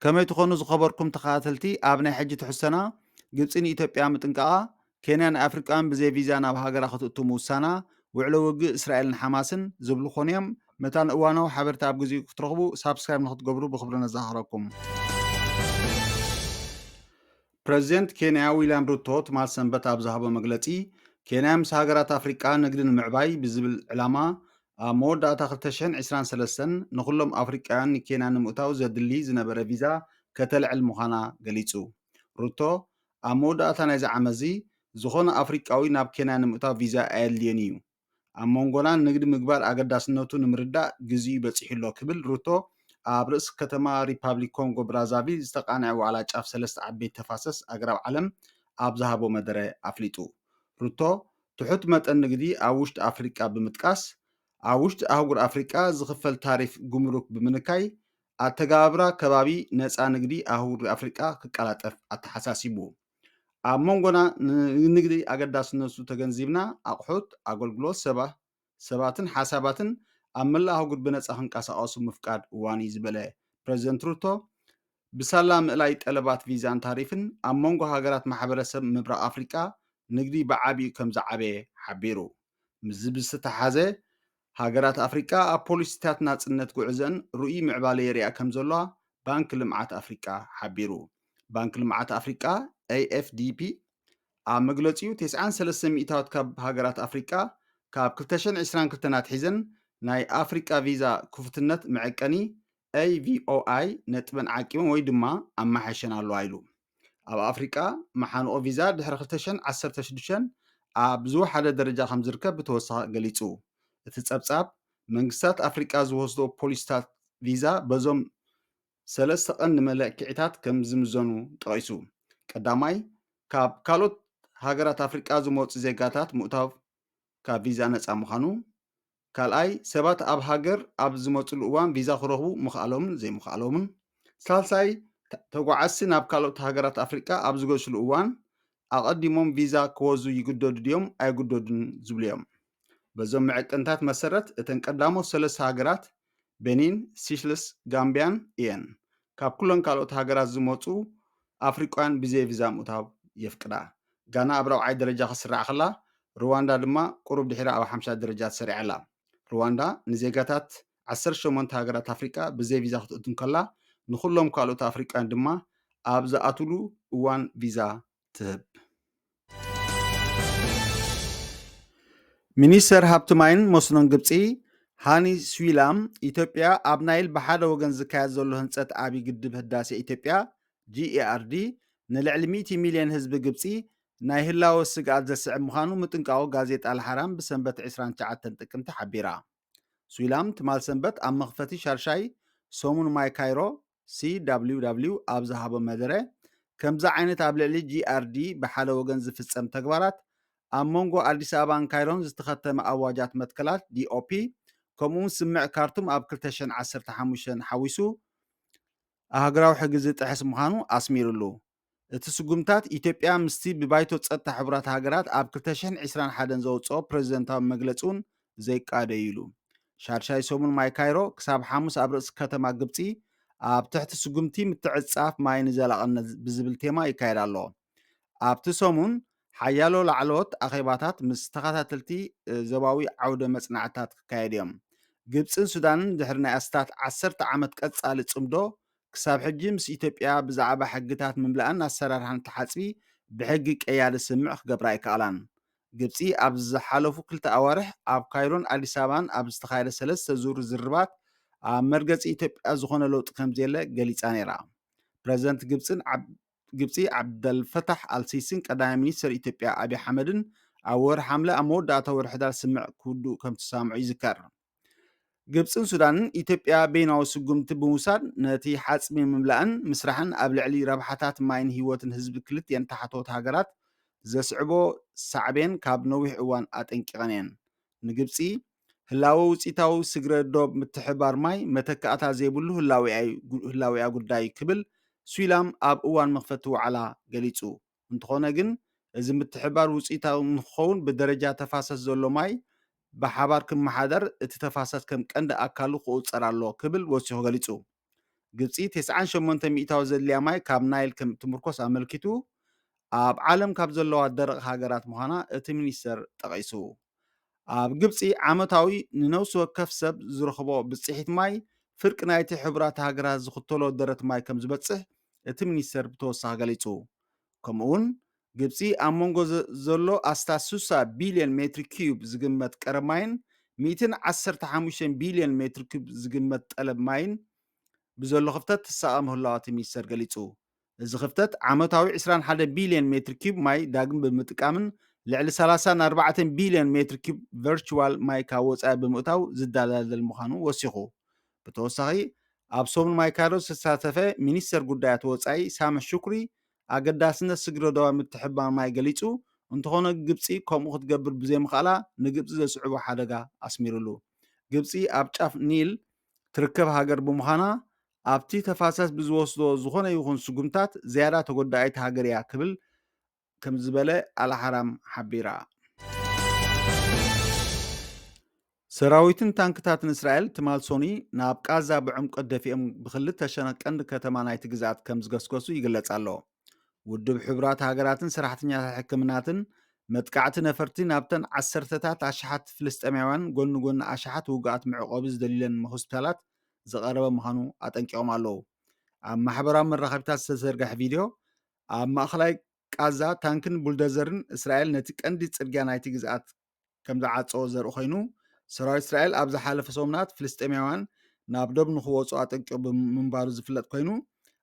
ከመይ ትኾኑ ዝኸበርኩም ተኸታተልቲ? ኣብ ናይ ሕጂ ትሕዝቶና፣ ግብጺ ንኢትዮጵያ ምጥንቃቓ፣ ኬንያ ንኣፍሪቃውያን ብዘይ ቪዛ ናብ ሃገራ ክትእቱ ምውሳና፣ ውዕሎ ውግእ እስራኤልን ሓማስን ዝብሉ ኮኑ እዮም። መታን እዋናዊ ሓበሬታ ኣብ ግዜኡ ክትረኽቡ ሳብስክራይብ ንክትገብሩ ብኽብሪ ነዘኻኽረኩም። ፕረዚደንት ኬንያ ዊልያም ሩቶ ትማል ሰንበት ኣብ ዝሃቦ መግለጺ፣ ኬንያ ምስ ሃገራት ኣፍሪቃ ንግዲ ንምዕባይ ብዝብል ዕላማ ኣብ መወዳእታ ክልተ ሽሕን ዕስራን ሰለስተን ንኹሎም ኣፍሪቃውያን ንኬንያ ንምእታው ዘድሊ ዝነበረ ቪዛ ከተልዕል ምዃና ገሊጹ። ሩቶ ኣብ መወዳእታ ናይዚ ዓመትዚ ዝኾነ ኣፍሪቃዊ ናብ ኬንያ ንምእታው ቪዛ ኣየድልዮን እዩ። ኣብ መንጎና ንግዲ ምግባር ኣገዳስነቱ ንምርዳእ ግዜኡ በጺሑ ኣሎ ክብል ሩቶ ኣብ ርእሲ ከተማ ሪፓብሊክ ኮንጎ ብራዛቪል ዝተቓንዐ ዋዕላ ጫፍ ሰለስተ ዓበይቲ ተፋሰስ ኣግራብ ዓለም ኣብ ዝሃቦ መደረ ኣፍሊጡ። ሩቶ ትሑት መጠን ንግዲ ኣብ ውሽጢ ኣፍሪቃ ብምጥቃስ፣ ኣብ ውሽጢ ኣህጉር ኣፍሪቃ ዝኽፈል ታሪፍ ጉምሩክ ብምንካይ፣ ኣተገባብራ ከባቢ ነጻ ንግዲ ኣህጉር ኣፍሪቃ ክቀላጠፍ ኣተሓሳሲቡ። ኣብ መንጎና ንንግዲ ኣገዳስነቱ ተገንዚብና፣ ኣቑሑት፣ ኣገልግሎት፣ ሰባ-፣ ሰባትን ሓሳባትን ኣብ መላእ ኣህጉር ብነጻ ክንቀሳቐሱ ምፍቃድ እዋን እዩ ዝበለ ፕረዚደንት ሩቶ፣ ብሳላ ምእላይ ጠለባት ቪዛን ታሪፍን ኣብ መንጎ ሃገራት ማሕበረሰብ ምብራቕ ኣፍሪቃ ንግዲ ብዓቢኡ ከም ዝዓበየ ሓቢሩ። ምስዚ ብዝተተሓሓዘ፣ ሃገራት ኣፍሪቃ ኣብ ፖሊሲታት ናጽነት ጉዕዘን ርኡይ ምዕባለ የርእያ ከም ዘለዋ ባንክ ልምዓት ኣፍሪቃ ሓቢሩ። ባንክ ልምዓት ኣፍሪቃ፣ ኤ ኤፍ ዲ ፒ፣ ኣብ መግለጺኡ፣ ተስዓን ሰለስተ ሚእታዊት ካብ ሃገራት ኣፍሪቃ ካብ ክልተ ሽሕን ዕስራን ክልተን ኣትሒዘን ናይ ኣፍሪቃ ቪዛ ክፉትነት መዐቀኒ፣ ኤ ቪ ኦ ኣይ፣ ነጥበን ዓቂበን ወይ ድማ ኣመሓይሸን ኣለዋ ኢሉ። ኣብ ኣፍሪቃ መሓንቆ ቪዛ ድሕሪ ክልተ ሽሕን ዓሰርተ ሽዱሽተን ኣብ ዝወሓደ ደረጃ ከም ዝርከብ ብተወሳኺ ገሊጹ። እቲ ጸብጻብ፣ መንግስታት ኣፍሪቃ ዝወስዶ ፖሊሲታት ቪዛ በዞም ሰለስተ ቀንዲ መለክዒታት ከም ዝምዘኑ ጠቒሱ። ቀዳማይ፣ ካብ ካልኦት ሃገራት ኣፍሪቃ ዝመጹ ዜጋታት ምእታው ካብ ቪዛ ነጻ ምዃኑ። ካልኣይ፣ ሰባት ኣብ ሃገር ኣብ ዝመጹሉ እዋን ቪዛ ክረኽቡ ምኽኣሎምን ዘይምኽኣሎምን። ሳልሳይ፣ ተ-፣ ተጓዓዝቲ ናብ ካልኦት ሃገራት ኣፍሪቃ ኣብ ዝገሹሉ እዋን ኣቐዲሞም ቪዛ ክወዙ ይግደዱ ድዮም ኣይግደዱን ዝብሉ እዮም። በዞም መዐቀንታት መሰረት፣ እተን ቀዳሞት ሰለስተ ሃገራት ቤኒን፣ ሲሽልስ፣ ጋምቢያን እየን። ካብ ኩለን ካልኦት ሃገራት ዝመጹ ኣፍሪቃውያን ብዘይ ቪዛ ምእታው የፍቅዳ። ጋና ኣብ ራብዓይ ደረጃ ክትስራዕ ከላ፣ ሩዋንዳ ድማ ቁሩብ ድሒራ ኣብ ሓምሻይ ደረጃ ተሰሪዓ ኣላ። ሩዋንዳ ንዜጋታት ዓሰርተ ሸሞንተ ሃገራት ኣፍሪቃ ብዘይ ቪዛ ክትእቱ እንከላ፣ ንኹሎም ካልኦት ኣፍሪቃውያን ድማ ኣብ ዝኣትሉ እዋን ቪዛ ትህብ። ሚኒስተር ሃብቲ ማይን መስኖን ግብጺ ሃኒ ስዊላም፣ ኢትዮጵያ ኣብ ናይል ብሓደ ወገን ዝካየድ ዘሎ ህንጸት ዓቢ ግድብ ህዳሴ ኢትዮጵያ፣ ጂ ኤ ኣር ዲ፣ ንልዕሊ ሚእቲ ሚልዮን ህዝቢ ግብጺ ናይ ህላወ ስግኣት ዘስዕብ ምዃኑ ምጥንቃቑ ጋዜጣ ኣልሓራም ብሰንበት ዕስራን ትሽዓተን ጥቅምቲ ሓቢራ። ስዊላም ትማል ሰንበት ኣብ መኽፈቲ ሻድሻይ ሰሙን ማይ ካይሮ፣ ሲ ደብሊው ደብሊው፣ ኣብ ዝሃቦ መደረ፣ ከምዚ ዓይነት ኣብ ልዕሊ ጂ ኣር ዲ ብሓደ ወገን ዝፍጸም ተግባራት፣ ኣብ መንጎ ኣዲስ ኣበባን ካይሮን ዝተኸተመ ኣዋጃት መትከላት፣ ዲ ኦ ፒ፣ ከምኡውን ስምምዕ ካርቱም ኣብ ክልተ ሽሕን ዓሰርተ ሓሙሽተን ሓዊሱ፣ ኣህጉራዊ ሕጊ ዝጥሕስ ምዃኑ ኣስሚሩሉ። እቲ ስጉምታት፣ ኢትዮጵያ ምስቲ ብባይቶ ጸጥታ ሕቡራት ሃገራት ኣብ ክልተ ሽሕን ዕስራን ሓደን ዘውጽኦ ፕረዚደንታዊ መግለጺ እውን ዘይቃደ እዩ ኢሉ። ሻድሻይ ሰሙን ማይ ካይሮ ክሳብ ሓሙስ ኣብ ርእሲ ከተማ ግብጺ ኣብ ትሕቲ ስጉምቲ ምትዕጽጻፍ ማይ ንዘላቕነት ብዝብል ቴማ ይካየድ ኣሎ። ኣብቲ ሰሙን ሓያሎ ላዕለዎት ኣኼባታት ምስ ተኸታተልቲ፣ እ፣ ዞባዊ ዓውደ መጽናዕትታት ክካየዱ እዮም። ግብጽን ሱዳንን ድሕሪ ናይ ኣስታት ዓሰርተ ዓመት ቀጻሊ ጽምዶ፣ ክሳብ ሕጂ ምስ ኢትዮጵያ ብዛዕባ ሕግታት ምምላእን ኣሰራርሓን ተሓጽቢ ብሕጊ ቀያዲ ስምምዕ ክገብራ ኣይከኣላን። ግብጺ ኣብ ዝሓለፉ ክልተ ኣዋርሕ ኣብ ካይሮን ኣዲስ ኣበባን ኣብ ዝተኻየደ ሰለስተ ዙር ዝርርባት ኣብ መርገጺ ኢትዮጵያ ዝኾነ ለውጢ ከምዘየለ ገሊጻ ነይራ። ፕረዚደንት ግብጽን ዓብ-፣ ግብጺ ዓብደልፈታሕ ኣልሲሲን ቀዳማይ ሚኒስተር ኢትዮጵያ ኣብይ ኣሕመድን ኣብ ወርሒ ሓምለ ኣብ መወዳእታ ወርሒ ሕዳር ስምምዕ ክውድኡ ከም ዝተሰማምዑ ይዝከር። ግብጽን ሱዳንን ኢትዮጵያ በይናዊ ስጉምቲ ብምውሳድ ነቲ ሓጽቢ ምምላእን ምስራሕን ኣብ ልዕሊ ረብሓታት ማይን ህይወትን ህዝቢ ክልቲኤን ታሕተዎት ሃገራት ዘስዕቦ ሳዕቤን ካብ ነዊሕ እዋን ኣጠንቂቐን እየን። ንግብጺ ህላወ ውጽኢታዊ ስግረ ዶብ ምትሕብባር ማይ መተካእታ ዘይብሉ ህላዌኣ እዩ፣ ህላዌኣ ጉዳይ ክብል ስዊላም ኣብ እዋን መኽፈቲ ዋዕላ ገሊጹ። እንተኾነ ግን፣ እዚ ምትሕብባር ውጽኢታዊ ንክኸውን ብደረጃ ተፋሰስ ዘሎ ማይ ብሓባር ክመሓደር፣ እቲ ተፋሰስ ከም ቀንዲ ኣካሉ ክቑጸር ኣሎ ክብል ወሲኹ ገሊጹ። ግብፂ ተስዓን ሸሞንተ ሚእታዊ ዘድልያ ማይ ካብ ናይል ከም እትምርኮስ ኣመልኪቱ፣ ኣብ ዓለም ካብ ዘለዋ ደረቕ ሃገራት ምዃና እቲ ሚኒስተር ጠቒሱ። ኣብ ግብፂ ዓመታዊ ንነፍሲ ወከፍ ሰብ ዝረኽቦ ብፅሒት ማይ ፍርቂ ናይቲ ሕቡራት ሃገራት ዝኽተሎ ደረት ማይ ከም ዝበፅሕ እቲ ሚኒስተር ብተወሳኺ ገሊጹ። ከምኡውን ግብፂ ኣብ መንጎ ዘሎ ኣስታት ስሳ ቢልዮን ሜትሪ ኪዩብ ዝግመት ቀረብ ማይን ሚእትን ዓሰርተ ሓሙሽተ ቢልዮን ሜትሪ ኪዩብ ዝግመት ጠለብ ማይን ብዘሎ ክፍተት ትሳቐ ምህላዋ እቲ ሚኒስተር ገሊጹ። እዚ ክፍተት ዓመታዊ ዕስራን ሓደ ቢልዮን ሜትሪ ኪዩብ ማይ ዳግም ብምጥቃምን ልዕሊ ሰላሳን ኣርባዕተን ቢልዮን ሜትሪ ኪዩብ ቨርቹዋል ማይ ካብ ወጻኢ ብምእታው ዝደላደል ምዃኑ ወሲኹ። ብተወሳኺ ኣብ ሰሙን ማይካድሮ ዝተሳተፈ ሚኒስተር ጉዳያት ወጻኢ ሳምሕ ሹክሪ ኣገዳስነት ስግረ ዶባት ምትሕብባር ማይ ገሊጹ፣ እንተኾነ ግብጺ ከምኡ ክትገብር ብዘይምኽኣላ ንግብጺ ዘስዕቦ ሓደጋ ኣስሚሩሉ። ግብጺ ኣብ ጫፍ ኒል ትርከብ ሃገር ብምዃና ኣብቲ ተፋሰስ ብዝወስዶ ዝኾነ ይኹን ስጉምታት ዝያዳ ተጎዳኢት ሃገር እያ ክብል ከም ዝበለ ኣልሓራም ሓቢራ። ሰራዊትን ታንክታትን እስራኤል ትማል ሶኒ ናብ ቃዛ ብዕምቆት ደፊኦም ብክልተ ሸነኽ ቀንዲ ከተማ ናይቲ ግዝኣት ከም ዝገስገሱ ይግለጽ ኣሎ። ውድብ ሕቡራት ሃገራትን ሰራሕተኛታት ሕክምናትን መጥቃዕቲ ነፈርቲ ናብተን ዓሰርተታት ኣሽሓት ፍልስጤማውያን ጎኒ ጎኒ ኣሽሓት ውጉኣት መዕቆቢ ዝደልዩለን ሆስፒታላት ዝቐረበ ምዃኑ ኣጠንቂቖም ኣለዉ። ኣብ ማሕበራዊ መራኸቢታት ዝተዘርግሐ ቪድዮ ኣብ ማእኸላይ ቃዛ ታንክን ቡልደዘርን እስራኤል ነቲ ቀንዲ ጽርግያ ናይቲ ግዝኣት ከም ዝዓጸዎ ዘርኢ ኮይኑ፣ ሰራዊት እስራኤል ኣብ ዝሓለፈ ሰሙናት ፍልስጤማውያን ናብ ዶብ ንኽወጹ ኣጠንቂቑ ብምንባሩ ዝፍለጥ ኮይኑ፣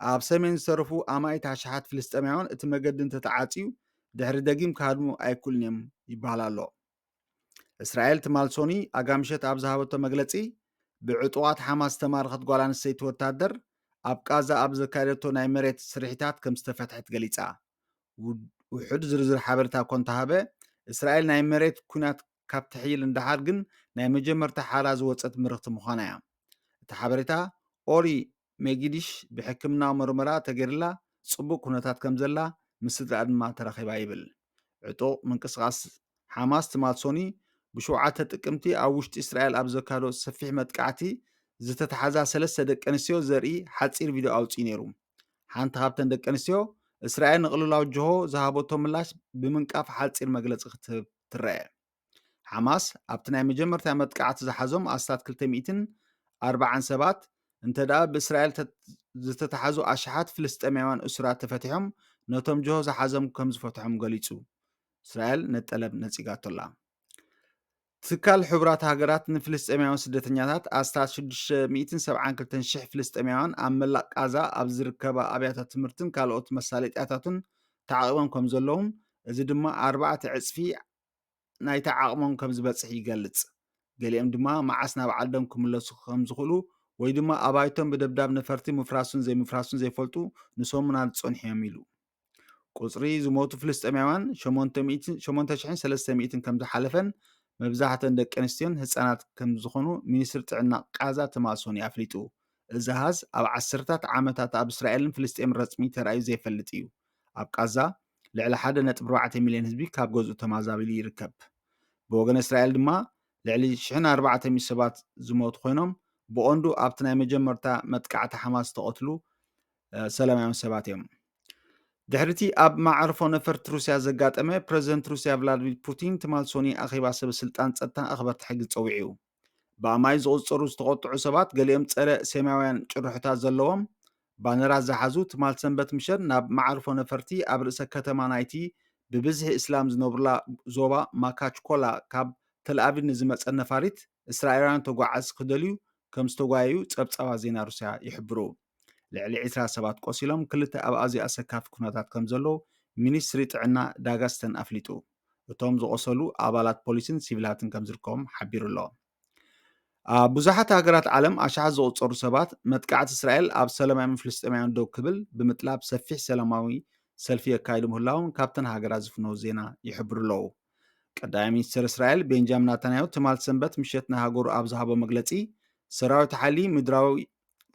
ኣብ ሰሜን ዝተረፉ ኣማኢት ኣሽሓት ፍልስጤማውያን እቲ መገዲ እንተተዓጽዩ ድሕሪ ደጊም ክሃድሙ ኣይክእሉን እዮም ይበሃል ኣሎ። እስራኤል ትማል ሶኒ ኣጋምሸት ኣብ ዝሃበቶ መግለጺ፣ ብዕጡቓት ሓማስ ዝተማረኸት ጓል ኣንስተይቲ ወታደር ኣብ ቃዛ ኣብ ዘካየደቶ ናይ መሬት ስርሒታት ከም ዝተፈትሐት ገሊጻ። ውድ-፣ ውሑድ ዝርዝር ሓበሬታ እኳ እንተሃበ፣ እስራኤል ናይ መሬት ኲናት ካብ ተሕይል እንደሓር ግን ናይ መጀመርታ ሓራ ዝወጸት ምርኽቲ ምዃና እያ። እቲ ሓበሬታ ኦሪ ሜጊዲሽ ብሕክምናዊ መርመራ ተገይርላ ጽቡቕ ኩነታት ከም ዘላ ምስ ስድራኣ ድማ ተራኺባ ይብል። ዕጡቕ ምንቅስቓስ ሓማስ ትማል ሶኒ ብሸውዓተ ጥቅምቲ ኣብ ውሽጢ እስራኤል ኣብ ዘካየዶ ሰፊሕ መጥቃዕቲ ዝተታሕዛ ሰለስተ ደቂ ኣንስትዮ ዘርኢ ሓጺር ቪድዮ ኣውጺኡ ነይሩ። ሓንቲ ካብተን ደቂ ኣንስትዮ እስራኤል ንቕልውላው ጅሆ ዝሃበቶ ምላሽ ብምንቃፍ ሓጺር መግለጺ ክትህብ ትረአ። ሓማስ ኣብቲ ናይ መጀመርታ መጥቃዕቲ ዝሓዞም ኣስታት ክልተ ሚእትን ኣርባዓን ሰባት፣ እንተ ደኣ ብእስራኤል ተ-፣ ዝተታሕዙ ኣሽሓት ፍልስጤማውያን እሱራት ተፈቲሖም፣ ነቶም ጅሆ ዝሓዞም ከም ዝፈትሖም ገሊጹ። እስራኤል ነቲ ጠለብ ነጺጋቶ ኣላ። ትካል ሕቡራት ሃገራት ንፍልስጤማውያን ስደተኛታት ኣስታት ሽዱሽተ ሚእትን ሰብዓን ክልተን ሽሕ ፍልስጤማውያን ኣብ መላእ ቃዛ ኣብ ዝርከባ ኣብያተ ትምህርትን ካልኦት መሳለጥያታትን ተዓቒቦም ከም ዘለዉን፣ እዚ ድማ ኣርባዕተ ዕጽፊ ናይቲ ዓቕሞም ከም ዝበጽሕ ይገልጽ። ገሊኦም ድማ መዓስ ናብ ዓዶም ክምለሱ ከም ዝኽእሉ ወይ ድማ ኣባይቶም ብደብዳብ ነፈርቲ ምፍራሱን ዘይምፍራሱን ዘይፈልጡ ንሰሙናት ጸኒሖም ኢሉ። ቁጽሪ ዝሞቱ ፍልስጤማውያን ሸሞንተ ሚእትን፣ ሸሞንተ ሽሕን ሰለስተ ሚእትን ከም ዝሓለፈን መብዛሕተን ደቂ ኣንስትዮን ህጻናት ከም ዝኾኑ ሚኒስትሪ ጥዕና ቃዛ ትማል ሶኒ ኣፍሊጡ። እዚ ኣሃዝ ኣብ ዓሰርታት ዓመታት ኣብ እስራኤልን ፍልስጤምን ረጽሚ ተራእዩ ዘይፈልጥ እዩ። ኣብ ቃዛ ልዕሊ ሓደ ነጥቢ ኣርባዕተ ሚልዮን ህዝቢ ካብ ገዝኡ ተማዛቢሉ ይርከብ። ብወገን እስራኤል ድማ ልዕሊ ሽሕን ኣርባዕተ ሚእትን ሰባት ዝሞቱ ኮይኖም፣ ብቐንዱ ኣብቲ ናይ መጀመርታ መጥቃዕቲ ሓማስ ዝተቐትሉ፣ እ፣ ሰላማውያን ሰባት እዮም። ድሕሪቲ ኣብ መዓርፎ ነፈርቲ ሩስያ ዘጋጠመ፣ ፕረዚደንት ሩስያ ቭላድሚር ፑቲን ትማል ሶኒ ኣኼባ ሰበ ስልጣን ጸጥታን ኣኽበርቲ ሕጊ ጸዊዑ። ብኣማይ ዝቑጸሩ ዝተቖጥዑ ሰባት፣ ገሊኦም ጸረ ሴማውያን ጭርሖታት ዘለዎም ባነራት ዝሓዙ፣ ትማል ሰንበት ምሸት ናብ መዓርፎ ነፈርቲ ኣብ ርእሰ ከተማ ናይቲ ብብዝሒ እስላም ዝነብሩላ ዞባ ማካችኮላ ካብ ተልኣቪቭ ንዝመጸ ነፋሪት እስራኤላውያን ተጓዓዝቲ ክደልዩ ከም ዝተጓየዩ ጸብጻባት ዜና ሩስያ ይሕብሩ። ልዕሊ ዕስራ ሰባት ቆሲሎም፣ ክልተ ኣብ ኣዝዩ ኣሰካፊ ኩነታት ከም ዘለዉ ሚኒስትሪ ጥዕና ዳጋስተን ኣፍሊጡ። እቶም ዝቖሰሉ ኣባላት ፖሊስን ሲቪላትን ከም ዝርከቦም ሓቢሩ ኣሎ። ኣብ ብዙሓት ሃገራት ዓለም ኣሽሓት ዝቑጸሩ ሰባት መጥቃዕቲ እስራኤል ኣብ ሰላማውያን ፍልስጤማውያን ደው ክብል ብምጥላብ ሰፊሕ ሰላማዊ ሰልፊ የካይዱ ምህላዎም ካብተን ሃገራት ዝፍነዉ ዜና ይሕብሩ ኣለዉ። ቀዳማይ ሚኒስትር እስራኤል ቤንጃሚን ናታንያሁ ትማል ሰንበት ምሸት ንሃገሩ ኣብ ዝሃቦ መግለጺ፣ ሰራዊት ሓይሊ ምድራዊ፣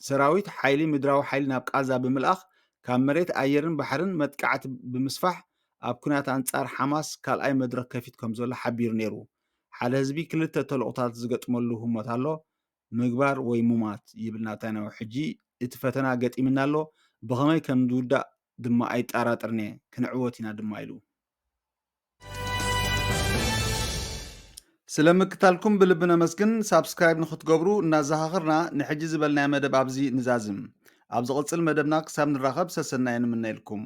ሰራዊት ሓይሊ ምድራዊ ሓይሊ ናብ ቃዛ ብምልኣኽ ካብ መሬት፣ ኣየርን ባሕርን መጥቃዕቲ ብምስፋሕ ኣብ ኲናት ኣንጻር ሓማስ ካልኣይ መድረኽ ከፊት ከም ዘሎ ሓቢሩ ነይሩ። ሓደ ህዝቢ ክልተ ተልእኾታት ዝገጥመሉ ህሞት ኣሎ፣ ምግባር ወይ ምሟት ይብል ናታንያሁ። ሕጂ እቲ ፈተና ገጢምና ኣሎ። ብኸመይ ከም ዝውዳእ ድማ ኣይጠራጠርን'የ። ክንዕወት ኢና ድማ ኢሉ። ስለ ምክታልኩም ብልቢ ነመስግን። ሳብስክራይብ ንክትገብሩ እናዘኻኽርና፣ ንሕጂ ዝበልናዮ መደብ ኣብዚ ንዛዝም። ኣብ ዝቕጽል መደብና ክሳብ ንራኸብ ሰሰናየ ንምነየልኩም።